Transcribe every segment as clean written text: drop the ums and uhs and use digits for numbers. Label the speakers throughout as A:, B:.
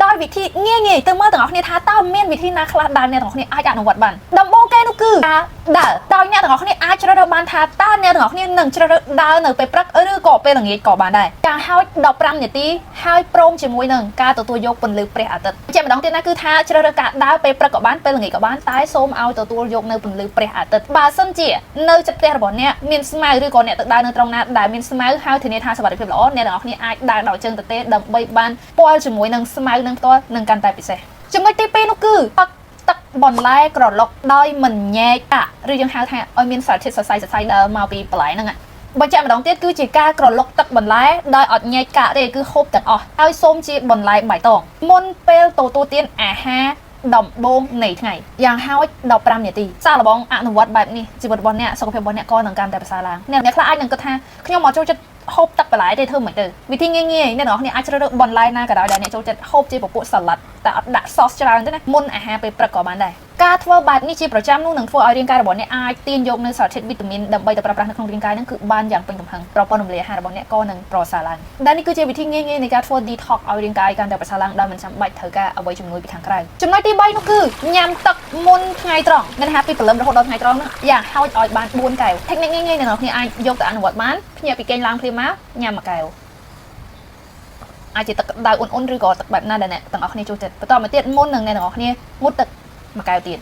A: ដោយវិធីងាយងាយទៅមើលទាំងអស់គ្នាថាតើមានវិធីណាខ្លះដែលអ្នកទាំងអស់គ្នាអាចអនុវត្តបានដំបូងគេនោះគឺការដើរដោយអ្នកទាំងអស់គ្នាអាចជ្រើសរើសបានថាតើអ្នកទាំងអស់គ្នានឹងជ្រើសរើសដើរនៅពេលព្រឹកឬក៏ពេលល្ងាចក៏បានដែរការហោច15នាទីហើយព្រមជាមួយនឹងការទទួលយកពន្លឺព្រះអាទិត្យជាម្ដងទៀតណាគឺថាជ្រើសរើសការដើរពេលព្រឹកក៏បានពេលល្ងាចក៏បានតែសូមឲ្យទទួលយកនៅពន្លឺព្រះអាទិត្យបើសិនជានៅចិត្តផ្ទះរបស់អ្នកមានស្មៅឬក៏អ្នកទៅដើរនៅត្រង់ណាដែលមានស្មៅហើយធានាថាសុវត្ថិភាពល្អអ្នកទាំងអស់គ្នាអាចដើរដោយជើងទទេដើម្បីបានពាល់ជាមួយនឹងស្មៅនឹងផ្ទាល់នឹងកាន់តែពិសេសចំណុចទី2នោះគឺផឹកទឹកបន្លែក្រឡុកដោយមិនញែកកាក់ឬយើងហៅថាឲ្យមានសារធាតុសរសៃសរសៃដើរមកពីបន្លែហ្នឹងបញ្ជាក់ម្ដងទៀតគឺជាការក្រឡុកទឹកបន្លែដោយអត់ញែកកាក់ទេគឺហូបទាំងអស់ហើយសូមជាបន្លែបៃតងមុនពេលទទួលទានអាហារដំបូងនៃថ្ងៃយ៉ាងហោច15នាទីសាកល្បងអនុវត្តបែបនេះជីវិតរបស់អ្នកសុខភាពរបស់អ្នកក៏នឹងកាន់តែប្រសើរឡើងអ្នកអ្នកខ្លះអាចនឹងគិតថាខ្ញុំអត់ចូលចិត្តហូបទឹកបន្លែទេធ្វើមិនទៅវិធីងាយងាយអ្នកនរគ្នាអាចជ្រើសរើសបន្លែណាក៏ដោយដែលអ្នកចូលចិត្តហូបជាពពួកសាឡាត់តែអត់ដាក់សសច្រើនទេណាមុនអាហារពេលព្រឹកក៏បានដែរការធ្វើបែបនេះជាប្រចាំនោះនឹងធ្វើឲ្យរាងកាយរបស់អ្នកអាចទាញយកនៅសារធាតុវីតាមីនដើម្បីទៅប្រើប្រាស់នៅក្នុងរាងកាយនឹងគឺបានយ៉ាងពេញទំហឹងប្រព័ន្ធរំលាយអាហាររបស់អ្នកក៏នឹងប្រសើរឡើងដែលនេះគឺជាវិធីងាយៗនៃការធ្វើ detox ឲ្យរាងកាយកាន់តែប្រសើរឡើងដោយមិនចាំបាច់ត្រូវការអ្វីជំនួយពីខាងក្រៅចំណុចទី3នោះគឺញ៉ាំទឹកមុនថ្ងៃត្រង់មានថាពីព្រលឹមរហូតដល់ថ្ងៃត្រង់ហ្នឹងយ៉ាងហោចឲ្យបាន4កែវ technique ងាយៗអ្នកនរគ្នាអាចយកទៅអនុវត្តបានភ្ញាក់ពីគេងឡើងភ្លាមមកញ៉ាំមួយកែវអាចជាទឹកក្តៅអ៊ុនៗឬក៏ទឹកបែបណាដែលអ្នកទាំងអស់គ្នាចូលចិត្តបន្តមកទៀតមុននឹងអ្នកទាំងអស់គ្នាងូតទឹកមួយកែវទៀត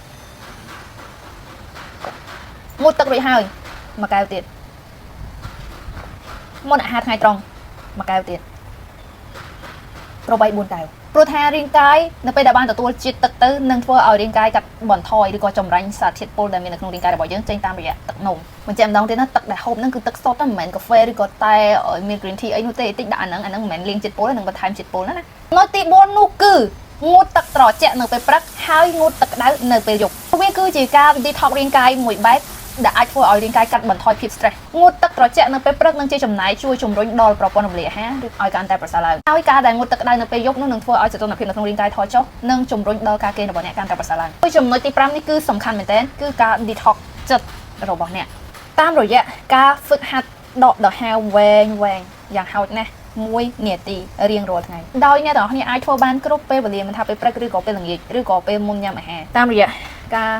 A: ងូតទឹករួចហើយមួយកែវទៀតមុនអាហារថ្ងៃត្រង់មួយកែវទៀតប្របី4កែវព្រោះថារាងកាយនៅពេលដែលបានទទួលជាតិទឹកទៅនឹងធ្វើឲ្យរាងកាយកាត់បន្ថយឬក៏ចម្រាញ់សារធាតុពុលដែលមាននៅក្នុងរាងកាយរបស់យើងចេញតាមរយៈទឹកនោមបញ្ជាក់ម្ដងទៀតណាទឹកដែលហូបហ្នឹងគឺទឹកសុទ្ធហ្នឹងមិនមែនកាហ្វេឬក៏តែមាន green tea អីនោះទេតិចដាក់អាហ្នឹងអាហ្នឹងមិនមែនលាងជាតិពុលទេនឹងបន្ថែមជាតិពុលណាណាចំណុចទី4នោះគឺងូតទឹកត្រជាក់នៅពេលព្រឹកហើយងូតទឹកក្តៅនៅពេលយប់វាគឺជាការ detox រាងកាយមួយបែបដែលអាចធ្វើឲ្យរាងកាយកាត់បន្ថយភាព stress ងូតទឹកត្រជាក់នៅពេលព្រឹកនឹងជាចំណែកជួយជំរុញដល់ប្រព័ន្ធរំលាយអាហារឬឲ្យកាន់តែប្រសើរឡើងហើយការដែលងូតទឹកក្តៅនៅពេលយប់នោះនឹងធ្វើឲ្យសីតុណ្ហភាពនៅក្នុងរាងកាយថយចុះនិងជំរុញដល់ការគេងរបស់អ្នកកាន់តែប្រសើរឡើងចំណុចទី5នេះគឺសំខាន់មែនទែនគឺការ detox ចិត្តរបស់អ្នកតាមរយៈការហ្វឹកហាត់ដកដង្ហើមវែងវែងយ៉ាងហោចណាស់1នាទីរៀងរាល់ថ្ងៃដោយអ្នកទាំងអស់គ្នាអាចធ្វើបានគ្រប់ពេលវេលាមិនថាពេលព្រឹកឬក៏ពេលល្ងាចឬក៏ពេលមុនញ៉ាំអាហារតាមរយៈការ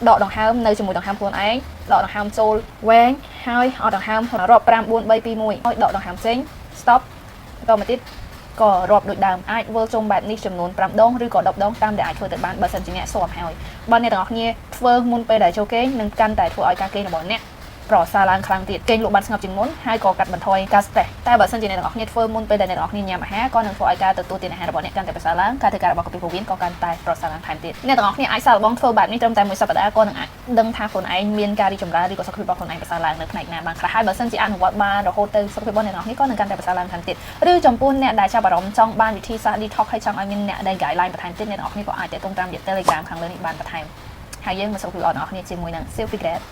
A: ដកដង្ហើមនៅជាមួយដង្ហើមខ្លួនឯងដកដង្ហើមចូលវែងហើយអត់ដង្ហើមរាប់5 4 3 2 1ហើយដកដង្ហើមចេញ stop បន្តមកទៀតក៏រាប់ដូចដើមអាចវិលជុំបែបនេះចំនួន5ដងឬក៏10ដងតាមដែលអាចធ្វើទៅបានបើសិនជាអ្នកស៊ាំហើយបើអ្នកទាំងអស់គ្នាធ្វើមុនពេលដែលចូលគេងនឹងកាន់តែធ្វើឲ្យការគេងរបស់អ្នកប្រសើរឡើងខ្លាំងទៀតគេងលក់បានស្ងប់ជាងមុនហើយក៏កាត់បន្ថយការ stress តែបើសិនជាអ្នកទាំងអស់គ្នាធ្វើមុនពេលដែលអ្នកទាំងអស់គ្នាញ៉ាំអាហារក៏នឹងធ្វើឲ្យការទទួលទានអាហាររបស់អ្នកកាន់តែប្រសើរឡើងការធ្វើការរបស់កាពីពោះវៀនក៏កាន់តែប្រសើរឡើងថែមទៀតអ្នកទាំងអស់គ្នាអាចសាកល្បងធ្វើបែបនេះត្រឹមតែមួយសប្តាហ៍ក៏នឹងអាចដឹងថាខ្លួនឯងមានការរីកចម្រើនឬក៏សុខភាពរបស់ខ្លួនឯងប្រសើរឡើងនៅផ្នែកណាបានខ្លះហើយបើសិនជាអនុវត្តបានរហូតទៅសុខភាពរបស់អ្នកទាំងអស់គ្នាក៏នឹងកាន់តែប្រសើរឡើងថែមទៀតឬចំពោះអ្នកដែលចាប់អារម្មណ៍ចង់បានវិធីសាស្ត្រ detox ហើយចង់ឲ្យមានអ្នកដែល guideline បន្ថែមទៀតអ្នកទាំងអស់គ្នាក៏អាចទាក់ទងតាមរយៈ Telegram ខាងលើនេះបានបន្ថែមហើយយើងមកសុខភាពល្អទាំងអស់គ្នាជាមួយនឹង Selfie Grad។